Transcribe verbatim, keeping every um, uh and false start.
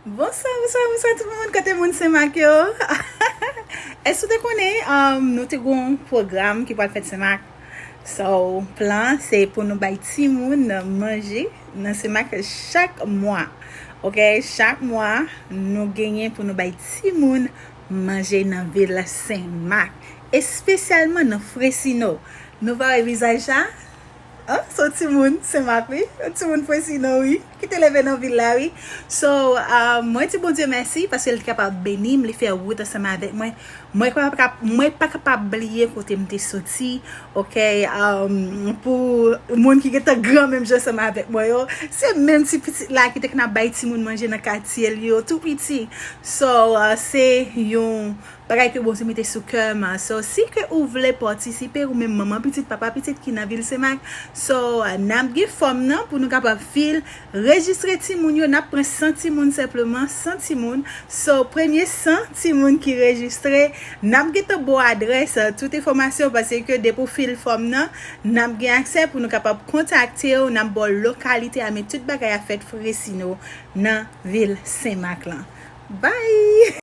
Bonswa, bonswa, bonswa tout moun. Kote moun Senmak yo? Èske w te konnen, um, nou te gon pwogram ki pral fèt Senmak? So, plan se pou nou bay timoun manje nan Senmak chak mwa. Ok, chak mwa nou genyen pou nou bay timoun manje nan vil Senmak, espesyalman nan Fresino. Nou pa wè vizaj sa? Oh, se yon timoun Senmak wi, yon timoun Fresino wi, ki te leve nan vil la wi. So, uh, mwen di Bondye mèsi paske li te kapab beni m, li fè wout ansanm avèk mwen. Mwen pa ka, mwen pa kapab bliye kote m te soti, ok? Um, pou moun ki gentan gran menm jan ansanm avèk mwen yo, se menm ti pitit la ki te konn ap bay timoun manje nan katye l yo, tou piti. So, uh, se yon bagay ke Bondye mete sou kè m. So, si ke ou vle patisipe, ou menm manman pitit, papa pitit ki nan vil Senmak, so, n ap gen fòm nan pou nou kapab fil rejistre timoun yo. N ap pran san timoun senpleman, san timoun. So, premye san timoun ki rejistre, n ap gentan ba w adrès, tout enfòmasyon, paske depi w fil fòm nan, n ap gen aksè pou nou kapab kontakte w, n ap ba w lokalite a, men tout bagay ap fèt Fresino nan vil Senmak lan. Bye!